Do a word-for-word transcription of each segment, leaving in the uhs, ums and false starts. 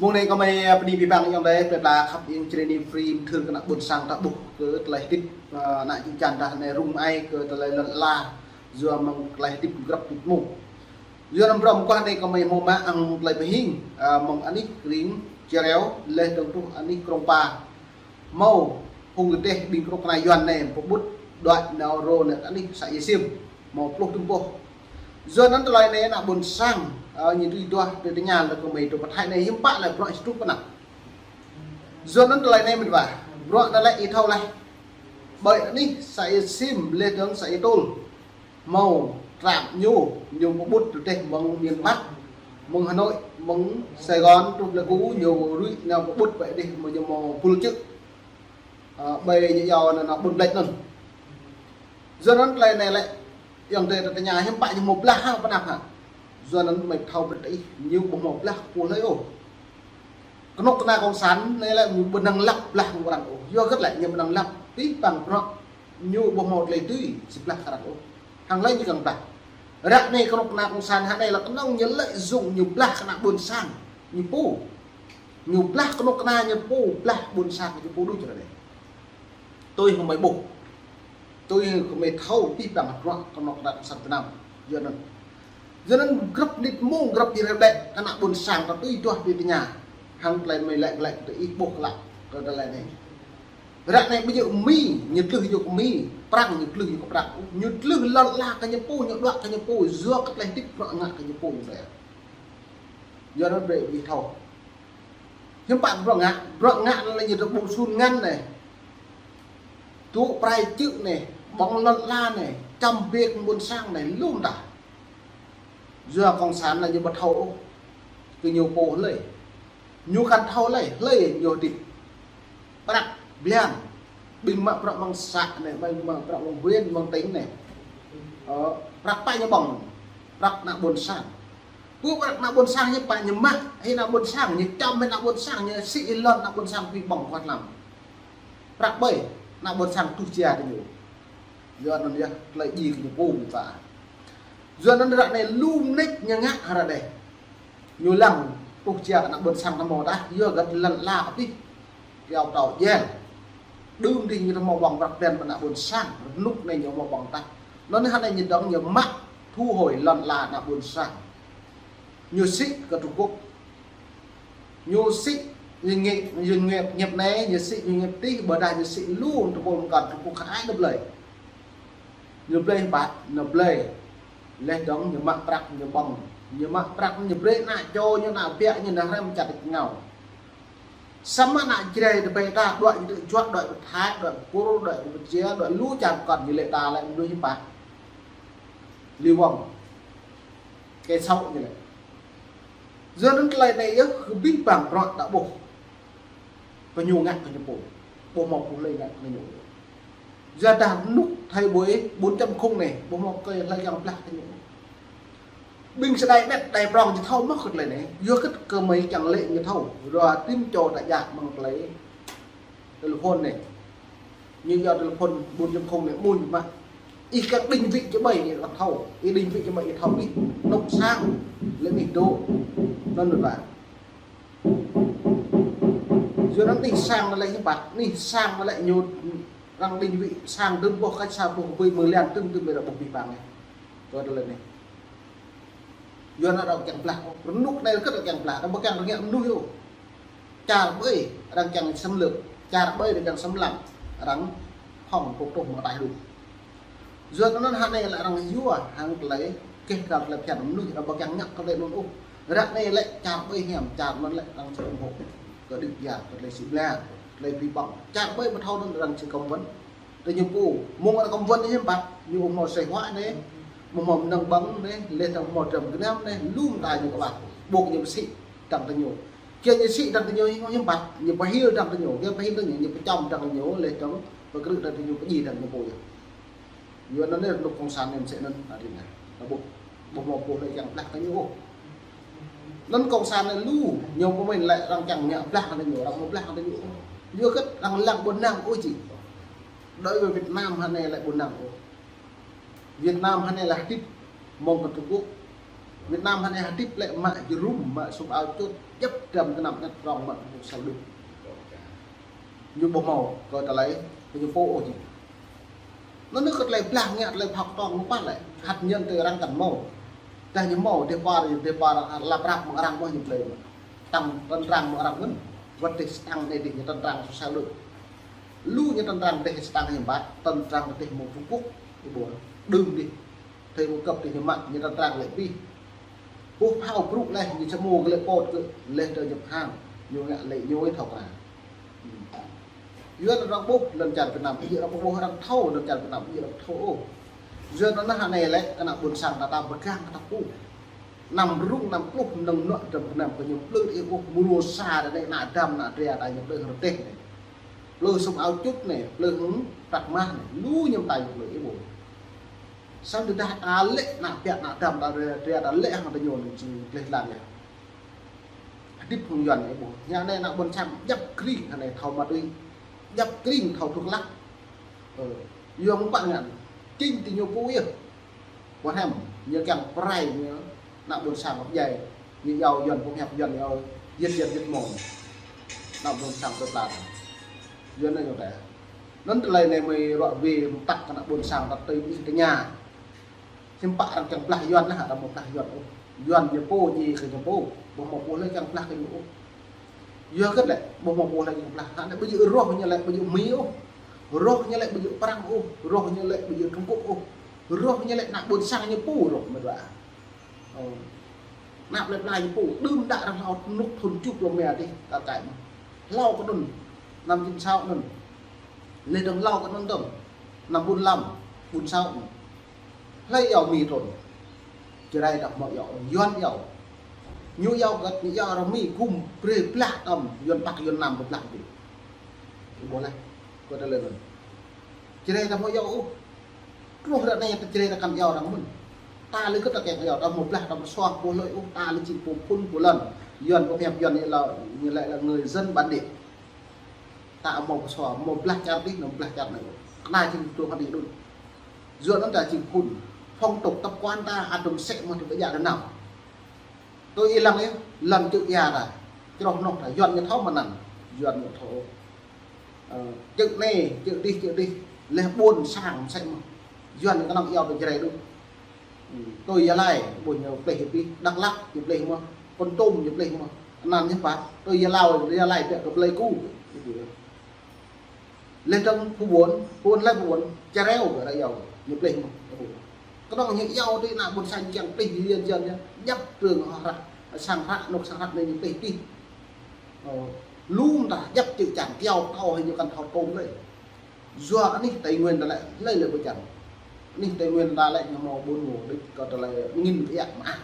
Mông anai kơmơi, ơ, bơni abih bang ayŏng adơi, plơi pla khăp iêng, čơrơni free, mơthưr kơ ană ƀôn sang ta ƀuh kơ tơlơi hơdip, ơ, ană jing jăn ta anai rŭng ai kơ tơlơi lŏn ala, yua mơ̆ng tơlơi hơdip grăp hơdip mông. Yua anŭn bruă mơguah anai kơmơi hmâo mă hăng tơlơi pơhing, ơ, mơ̆ng anih krĭng Čơreo, laih dơ̆ng truh anih Krông Pa. Hmâo phung rơdêh ƀing kơnuk kơna Yuan anai pơƀut đuaĭ nao rô nao anih să Ia Sim. Hmâo pluh tơm boh. Yua anŭn tơlơi anai ană ƀôn sang, ơ, ñu tui duah tui tơña lĕ kơmơi tŭ pơthai anai hiư̆m pă lĕ bruă ih truh pơ anăp. Yua anŭn tơlơi anai mĭt wa. Bruă anai lĕ ih thâo laih. Ƀơi anih să Ia Sim laih dơ̆ng să Ia Tôl. Hmâo trạm ñu, ñu pơƀut rơdêh mơ̆ng miền Bắc, mơ̆ng Hà Nội, mơ̆ng Sài Gòn, truh Pleiku, ñu rui nao pơƀut ƀơi rơdêh mơ̆ng ñu hmâo bul čư̆. Ơ, ƀơi ñu iâu anŭn, anŭn ƀôn Blĕč anŭn. Yua anŭn tơlơi anai lĕ, ayŏng adơi ta tơña hiư̆m pă ñu hmâo blah hă pơ anăp hă. Yua anŭn mơi thâo brơi ih, ñu ƀu hmâo blah kơkuh hlơi ôh. Kơnuk kơna cộng sản anai lĕ ñu ƀu năng lăp blah kơ arăng ôh. Yua hơget lĕ ñu ƀu năng lăp abih bang bruă ñu ƀu hmâo tơlơi dưi či blah kơ arăng ôh. Hăng hlơi ñu kiăng blah. Ră anai kơnuk kơna cộng sản hă anai lĕ kơnơ̆ng ñu lợi dụng ñu blah kơ ană ƀôn sang ñu pô. Ñu blah kơnuk kơna ñu pô, blah ƀôn sang ñu pô đôč ră anai. Tui hăng mơi ƀuh. Tui hăng mơi thâo abih bang bruă kơnuk kơna cộng sản Việt Nam. Yua anŭn. Yua anŭn grăp mơnit mông grăp hrơi ƀlĕ kơ ană ƀôn sang ta tui duah tui tơña. Hăng tơlơi mơi lĕ lĕ tơ ih ƀuh klă kơ tơlơi anai. Ră anai ƀu djơ̆ Mi, ñu tlưh yua kơ Mi, Prăng ñu tlưh yua kơ Prăng. Ñu tlưh lŏn ala kơ ñu pô, ñu đuaĭ kơ ñu pô, yua kơ tơlơi hơdip bruă ngă kơ ñu pô ñu đuaĭ. Yua anŭn brơi ih thâo. Hiư̆m pă bruă ngă, bruă ngă anŭn lĕ ñu tơ ƀu sun ngăn anai. Tŭ prai čư̆ anai, ƀơ̆ng lŏn ala anai, čăm bĕ kơ ƀôn sang anai, lŏm tah. Yua cộng sản anai ñu ƀu thâo ôh kơ ñu pô hlơi. Ñu kăn thâo hlơi, hlơi ñu hơdip. Prăk blan, ƀing mă prăk mơ̆ng să anai, ƀing mă prăk mơ̆ng huyện, mơ̆ng tỉnh anai. Ơ, prăk pă ñu ƀơ̆ng, prăk ană ƀôn sang. Pơ prăk ană ƀôn sang ñu pă ñu mă, hĭ ană ƀôn sang, ñu čăm hĭ ană ƀôn sang, ñu sĭ hĭ lŏn ană ƀôn sang pĭ ƀơ̆ng kuat lăm. Prăk ƀơi, ană ƀôn sang tuh jia tơ ñu. Yua anŭn yơh, tơlơi djai kơ ñu pô mĭt wa. Yua anŭn ră anai lu mơneč ñu ngă ră anai. Ñu lăng tuh jia kơ ană ƀôn sang ta hmâo tah, yua hơget lŏn ala kơ pĭ. Kiao tao jel. Đưm dih ñu hmâo ƀơ̆ng prăk blan ƀơi ană ƀôn sang, rơnŭk anai ñu hmâo ƀơ̆ng tah. Anŭn hă anai ñu dŏng ñu mă thu hồi lŏn ala ană ƀôn sang. Ñu sĭ kơ Trung Quốc. Ñu sĭ, ñu ngĕ, ñu ngĕ, ngĕp anai, ñu sĭ, ñu ngĕp tih, ƀôdah ñu sĭ lu, tơpul mơkăn, tơpul khă ai nao blơi. Ñu blơi hơpă, nao blơi. Laih dơ̆ng, ñu mă prăk, ñu ƀơ̆ng. Ñu mă prăk, ñu brơi ană čô, ñu ană biă, ñu ană hrăm čăt kơngao. Samơ̆ ană Jrai tơpai ta, đuaĭ ñu tơ juă, đuaĭ pơ Thái, đuaĭ pơ Kur, đuađuaĭ pơ Kampuchia, đuaĭ lu čar mơkăn ñu lĕ ta lĕ mơnuih hơpă. Li wong. Kơ sŏk ñu lĕ. Yua anŭn tơlơi anai yơh kơ abih bang bruă ta ƀuh. Kơ ñu ngă kơ ñu pô. Ƀu hmâo pô hlơi ngă kơ ñu. Yua dah rơnŭk thai ƀuih bốn chấm không anai, ƀu hmâo kơ hlơi kiăng blah kơ ñu. Ƀing sơđai anet, đai prŏng ñu thâo mơ̆ kơ tơlơi anai. Yua hơget kơ mơi kiăng lĕ ñu thâo. Rua tim čô ta djă mơ̆ng tơlơi telephone anai. Ñu yua telephone bốn chấm không anai mơ̆n mă. Ih kiăng định vị cho ƀơi ih thâo. Ih định vị cho ƀơi ih thâo ƀĭ. Anŏ sang. Lĕ ƀĭ dŏ. Anŭn mơ̆n ƀă. Yua anŭn anih sang anai lĕ hiư̆m pă. Anih sang anai lĕ ñu arăng định vị sang tơm boh kač sa boh kơbơi mơ̆ng lian tơm tơm ƀơi ră boh abih bang anai. Kơ tơlơi anai. Yua anŭn arăng kiăng blah. Rơnŭk anai kơ arăng kiăng blah. Arăng ƀu kiăng rơngiă mơnuih ôh. Čar ƀơi arăng kiăng xâm lược. Čar ƀơi arăng kiăng xâm lăng. Arăng hŏng kơkuh mơ̆ng ataih đôč. Yua anŭn hă anai lĕ arăng yua hăng tơlơi keh kal tơlơi phiăn mơnuih arăng ƀu kiăng ngă kơ tơlơi anŭn ôh. Ră anai lĕ čar ƀơi hiam čar anŭn lĕ arăng sĭ ủng hộ. Kơ đĭ pia kơ tơlơi sĭ blah, tơlơi pĭ ƀơ̆ng. Čar ƀơi ƀu thâo anŭn arăng sĭ cấm vận. Tơ ñu pô, mơ̆ng arăng cấm vận ñu hiư̆m pă, ñu hmâo sĕh huă anai, hmâo mơnơ̆ng ƀơ̆ng anai, laih dơ̆ng hmâo dram gơnam anai, lu mơta ñu kơƀah, ƀuh ñu pơsĭ dăng tơ ñu. Kiăng ñu sĭ dăng tơ ñu hiư̆m pă, ñu pơhil dăng tơ ñu, kiăng pơhil tơ ñu, ñu pơčăm dăng tơ ñu, laih dơ̆ng pơkrư̆ dăng tơ ñu, pơdjai dăng ñu pô yơh. Yua anŭn anai rơnŭk cộng sản anai mơsĕ anŭn, adơi anai. Ta ƀuh, ƀu hmâo pô hlơi kiăng blah kơ ñu ôh. Anŭn cộng sản anai lu, ñu pơmĭn lĕ arăng kiăng ngă blah kơ ñu, arăng hmâo blah kơ ñu ôh. Yua hơget arăng lăng ƀu năng ôh či. Đối với Việt Nam hă anai lĕ ƀu năng ôh. Việt Nam hă anai lĕ hơdip mơ̆ng kơ Trung Quốc. Việt Nam hơnai hơdip lĕ mă jơrum, mă sum ao čut, djăp dăm kơnăm anet prong mă pơpŭ sel đuč. Ñu ƀu hmâo kơ tơlơi kơ ñu pô ôh jing. Anŭn kơ tơlơi blah ngă tơlơi phao kơtong mơ̆ pă lĕ, hăt ñen tơ arăng kăn hmâo. Tơdah ñu hmâo, dêh păr, dêh păr lăp răp mơ̆ng arăng mơ̆ ñu plei mơ̆n. Tăng tơntrang mơ̆ng arăng mơ̆n, wơ̆t dêh sơtang anai dêh ñu tơntrang sel đuč. Lu ñu tơntrang dêh sơtang hiam ƀă, tơntrang dêh mơ̆ng Trung Quốc, ñu ƀuh đưm dêh. Thơi mơ̆ng kơp dêh ñu mă, ñu tơntrang lĕ pih. Ƀuh phao brŭ leh, ñu čơmô kơ lĕ pôt kơ leh tơ ñu pơham, ñu ngă lĕ ñu thâo krăn. Yuan arăng ƀuh lŏn čar Việt Nam, ih arăng ƀuh arăng thâo lŏn čar Việt Nam, ih arăng thâo ôh. Yuan anŭn hơnai lĕ kơ ană ƀôn sang ta ta pơgang ta pŭ. Năm rŭng năm pluh mơnơ̆ng nŏ dăm kơnăm kơ ñu plư ih ƀuh mrô sa ră anai ană dăm ană dra ta ñu plư hăng rơdêh anai. Plư sum ao čut anai, plư hăng prăk mah anai, lu ñu ta ñu plư ih ƀuh. Samơ̆ tơdah ta lĕ ană piă ană dăm ta dra, dra ta lĕ hăng ta ñu anai jing gleh glan yơh. Hơdip hăng Yuan ih ƀuh. Ñu anai ană ƀôn sang djăp kring hơnai thâo ma túy. Djăp kring thâo thuốc lắc. Ơ, Yuan mơ̆ pă ngăn. Chính ti ñu pô yơh. Ƀu hăm, ñu kiăng pơrai ñu ană ƀôn sang ƀu djai. Ñu iâu Yuan pơhiăp Yuan iâu. Yơt yơt yơt mơ̆n. Ană ƀôn sang tơpă. Yuan anai ñu tĕ. Anŭn tơlơi anai mơi ruă wê mơ̆ tăk kơ ană ƀôn sang tăk tơi ih tơña. Hiư̆m pă arăng kiăng blah Yuan anai, arăng ƀu blah Yuan ôh. Yuan ñu pô, djai kơ ñu pô, ƀu hmâo pô hlơi kiăng blah kơ ñu ôh. Yua kơ lĕ, ƀu hmâo pô hlơi kiăng blah. Hă anai ƀu djơ̆ roh ñu lĕ ƀu djơ̆ Mi ôh. Roh ñu lĕ ƀu djơ̆ Prăng ôh. Roh ñu lĕ ƀu djơ̆ Trung Quốc ôh. Roh ñu lĕ ană ƀôn sang ñu pô roh mơ̆ dua. Ơ. Ană plei pla ñu pô, đưm đă arăng hlâo anŭn thun čup lŏm mia dih, kar kaĭ mơ̆n. Hlâo kơ anŭn, năm chín sáu anŭn. Leh dơ̆ng hlâo kơ anŭn dơ̆ng, năm bốn lăm, bốn sáu anŭn. Hlơi iâu Mi trŭn. Jrai đah mơ̆ iâu, Yuan iâu. Ñu iâu kơ, ñu iâu arăng Mi gum brơi blah tơm, Yuan Bắc, Yuan Nam brơi blah dih. Ih ƀuh leh, kơ tơlơi anŭn. Jrai đah mơ̆ iâu ôh. Truh ră anai ta Jrai ta kăn iâu arăng mơ̆n. Ta lĕ kơ ta kiăng iâu, ta hmâo blah, ta hmâo suang pô hlơi ôh, ta lĕ jing pô phŭn pô lŏn. Yuan pơhiăp Yuan ñu lĕ, ñu lĕ là người dân bản địa. Ta hmâo pơsuang, hmâo blah čar dih, hmâo blah čar anai. Kơna jing truh hơdip đôč. Yuan anŭn ta jing phŭn. Phong tục tập quán ta, ăt dŏng sĕ mơ̆ tŭ djă đơnao. Tui ih lăng yơh, lŏn čư̆ ia ta. Čroh noh ta, Yuan ñu thâo mơ̆n anŭn. Yuan ñu thâo. Ơ, čư̆ anai, čư̆ dih, čư̆ dih. Leh ƀôn sang sĕ mơ̆. Yuan ñu kơnơ̆ng iâu tơ Jrai đôč. Ư, tui Gia Lai, ƀuh ñu plih pih, Dak Lak ñu plih mơ̆, Kon Tum ñu plih mơ̆. Anăn ñu pă, tui Gia Lai, Gia Lai biă kơ Pleiku. Leh dơ̆ng Phú Bốn, Phú Bốn leh Phú Bốn, Čar Reo kơ ră iâu, ñu plih mơ̆. Kơnơ̆ng ñu iâu tui ană ƀôn sang kiăng plih yơh yơh yơh, djăp trường hră, sang hră, anŏ sang hră anai ñu plih pih. Ơ, lŏm ta djăp čư̆ čan kiao kâo hĭ ñu kăn thâo tôm lơi. Yua anih Tây Nguyên ta lĕ, hlơi lĕ ƀu čang. Anih Tây Nguyên ta lĕ ñu hmâo ƀôn ngô đôč kơ tơlơi angĭn kơiăk mơak.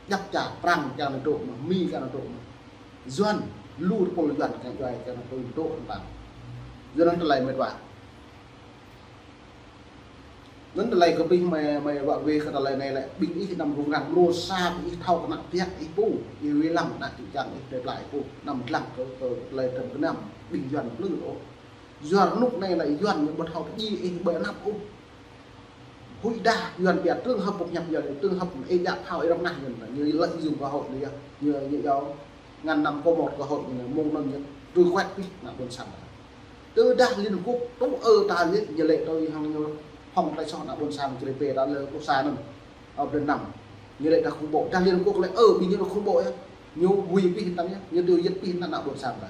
Djăp čar Prăng kiăng nao dŏ mơ̆n, Mi kiăng nao dŏ mơ̆n. Yuan lu tơpul Yuan kiăng djuai kiăng nao dŏ mơ̆n. Yuan anŭn tơlơi mĕt wa. Anŭn tơlơi kơ ƀing mơi, mơi wă wê kơ tơlơi anai lĕ, ƀing ih năm rŭng răng mrô sa ƀing ih thâo kơ ană piă ih pô, ih wê lăng ană čư̆ čan ih plei pla ih pô, năm dlăng kơ, kơ tơlơi dăm kơnăm, ƀing Yuan plư ôh. Yuan anŭn anai lĕ Yuan ñu ƀu thâo pơdjai ih ƀơi anăp ôh. Huĭ dah Yuan pia trường hợp pơhiăp Yuan, trường hợp ih djă phao ih răm nah Yuan, ñu lợi dụng cơ hội ñu, ñu, ñu iâu ngăn năm có một cơ hội ñu, mông anŭn ñu truh quét pih ană ƀôn sang. Tơdah Liên Hợp Quốc tŭ ư ta lĕ, ñu lĕ tui hăng ñu hŏng tơlơi soh ană ƀôn sang Jrai pê ta lĕ quốc gia anŭn. Ơ, Việt Nam. Ñu lĕ ta khủng bố. Tơdah Liên Hợp Quốc lĕ, ơ, ƀing ñu khủng bố yơh. Ñu huĭ pih anăn yơh. Ñu tiêu diệt pih anăn ană ƀôn sang ta.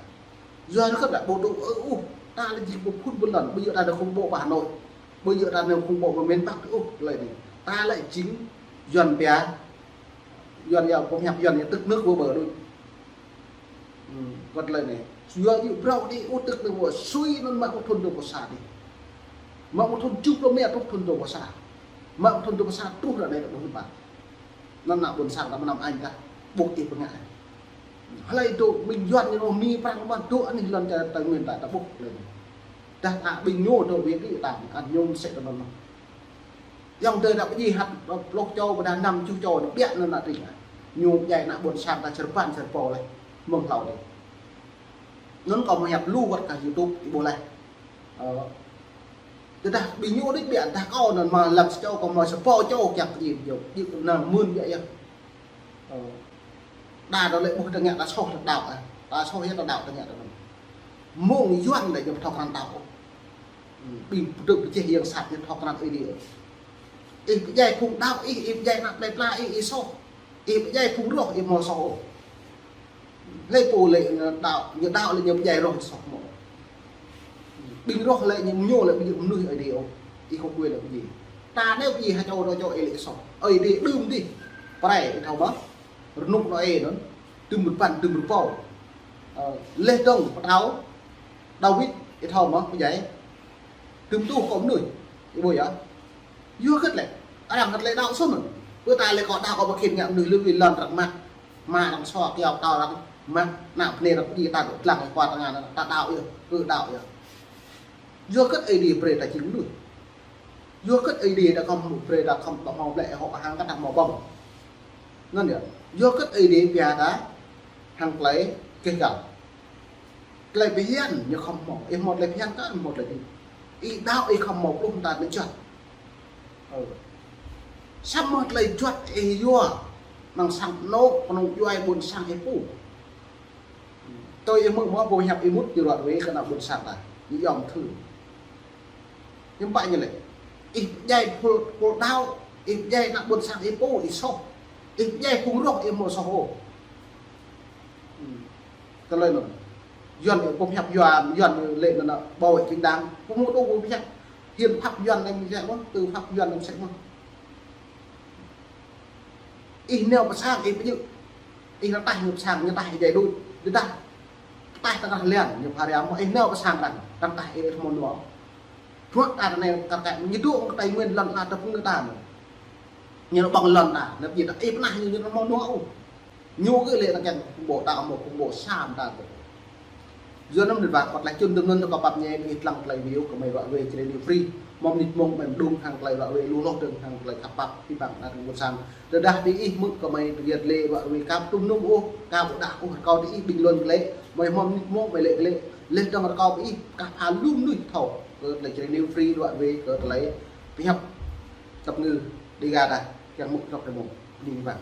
Yua kơ ta ƀu tŭ ư ôh. Ta lĕ jing pô phŭn pô lŏn. Ƀu djơ̆ ta nao khủng bố pơ Hà Nội. Ƀu djơ̆ ta nao khủng bố pơ miền Bắc ôh. Tơlơi anai. Ta lĕ jing Yuan pia. Yuan iâu pơhiăp Yuan ñu tức nước vỡ bờ đôč. Ư, wơ̆t tơlơi anai. Yua iâu brâo đĭ ôh tức nước vỡ sui anŭn mă ƀu thun dua pluh sa đĭ. Mă ƀu thun čup lŏm mia truh thun dua pluh sa. Mă ƀu thun dua pluh sa truh ră anai ƀu thun pă. Anŭn ană ƀôn sang ta mơnam añ ta. Ƀuh ih pơngă. Hlơi dŏ ƀing Yuan ñu Mi Prăng mă dŏ anih lŏn čar Tây Nguyên ta ta ƀuh tơlơi anai. Dah ta ƀing ñu dŏ Việt Nam ta, ăt ñu sĕ tơ anŭn. Yŏng tơ ană pơdjai hăt pluh čô, ƀôdah năm tơjuh čô, ană biă anŭn ană tring. Ñu djai ană ƀôn sang ta čơrơpan čơrơpô leh, mơ̆ng hlâo dih. Anŭn kâo mơ̆ hiăp lu wơ̆t kơ YouTube, ih ƀuh leh. Ơ, Tơdah ƀing ñu đĭ ƀiă, tơdah kâo anŭn mă lăm sa čô, kâo mă sa pô čô kiăng kơ djai, djai, djai, năng mưn djai yơh. Ơ. Đa đôč lĕ ƀuh tơngă ta soh lĕ đaŏ, ơ. Ta soh yơh ta đaŏ tơngă ta anŭn. Mơ̆ng Yuan lĕ ñu ƀu thâo krăn đaŏ. Ƀing pơdơ̆ng pơjeh yang sat ñu thâo krăn Ơi Adai. Ih pơdjai phung đaŏ ih, ih pơdjai ană plơi pla ih, ih soh. Ih pơdjai phung roh, ih hmâo soh ôh. Hlơi pô lĕ ñu đaŏ, ñu đaŏ lĕ ñu pơdjai roh soh hmâo. Ƀing roh lĕ ñu, ñu lĕ ƀing mơnuih Ơi Adai ôh. Ih kơ kue lĕ pơdjai. Ta nao pơdjai ha čô rô čô ih lĕ soh. Ơi Adai đưm dih. Prai ih thâo mơ̆. Rơnŭk Nôê anŭn. Tơm rơpăn, tơm rơpô. Ơ, laih dơ̆ng pơtao Dawid ih thâo mơ̆ pơdjai. Tơm tuh kơ mơnuih. Ih ƀuh yơh. Yua hơget lĕ, arăng hơget lĕ đaŏ soh mơ̆n. Pơ ta lĕ kâo đaŏ kâo ƀu khĭn ngă mơnuih lui wĭ lŏn arăng mă. Mă arăng sô kiao tao arăng mă. Ană bơnai arăng pơdjai ta dŏ lăng lĕ kơ tơngan ta đaŏ yơh, kơ đaŏ yơh. Yua hơget Ơi Adai brơi ta jing mơnuih. Yua hơget Ơi Adai ta khŏm brơi ta khŏm tŏ hmâo blĕ hŏk hăng kơ ta hmâo ƀơ̆ng. Anŭn yơh. Yua hơget Ơi Adai pia ta hăng tơlơi keh găl. Tơlơi phiăn ñu khŏm hmâo, ih hmâo tơlơi phiăn kơ hmâo tơlơi djơ̆. Ih đaŏ ih khŏm hmâo pluh mơta tơlơi juăt. Ơ. Samơ̆ tơlơi juăt ih yua, năng sang anŏ, kơnơ̆ng djuai ƀôn sang ih pô. Tui ih mơ̆ng mơ̆ pô hiăp ih mŭt ñu ruă ruê kơ ană ƀôn sang ta, ñu yom thư. Hiư̆m pă ñu lĕ. Ih pơdjai phung, phung đaŏ, ih pơdjai ană ƀôn sang ih pô, ih soh. Ih pơdjai phung roh, ih hmâo soh ôh. Tơlơi anŭn. Yuan pơhiăp Yuan, Yuan lĕ anŭn bảo vệ chính đáng. Pơmŭt ôh pơhiăp hiến pháp Yuan anŭn mơ̆n mơ̆, tư pháp Yuan anŭn mơ̆n mơ̆. Ih nao pơ sang ih pơjing. Ih rơtaih ñu pơ sang, ñu taih ih djai đôč. Tơdah taih tơngah lian ñu pha ria mơ̆, ih nao pơ sang arăng, arăng taih ih hmâo nua. Thuăk ta anai kar kaĭ ñu dŏ kơ Tây Nguyên lŏn ta tơpŭng kơ ta anai. Ñu ƀơ̆ng lŏn ta, anai ƀiă ta ih pơnah ñu, ñu hmâo nua ôh. Ñu kơ lĕ ta kiăng khủng bố ta mơ̆ khủng bố sa mơta kơ. Yua anŭn mơ̆n wơ̆t kâo tơlơi čun tơm anŭn kâo pap ñe ih lăng tơlơi view kơ mơi ruă ruê Jrai New Free. Mơ̆ng mơnit mơ̆ng mơi dŏng hăng tơlơi ruă ruê lu hloh dơ̆ng hăng tơlơi khăp pap ƀing ƀing ană ƀôn sang. Tơdah ƀing ih mŭt kơ mơi tơgiăt lĕ ruă ruê kâo tum num ôh, kâo ƀu đaŏ ôh, rơkâo ƀing ih ƀing lŏn kơ lĕ. Mơi mơ̆ng mơnit mơ̆ng mơi lĕ kơ lĕ. Laih dơ̆ng rơkâo ƀing ih kah pha lu mơnuih thâo kơ tơlơi Jrai New Free ruă ruê kơ tơlơi pơhiăp tơpă ngư Dega ta kiăng mŭt rŏk tơmơ̆ng. Ƀing ƀing.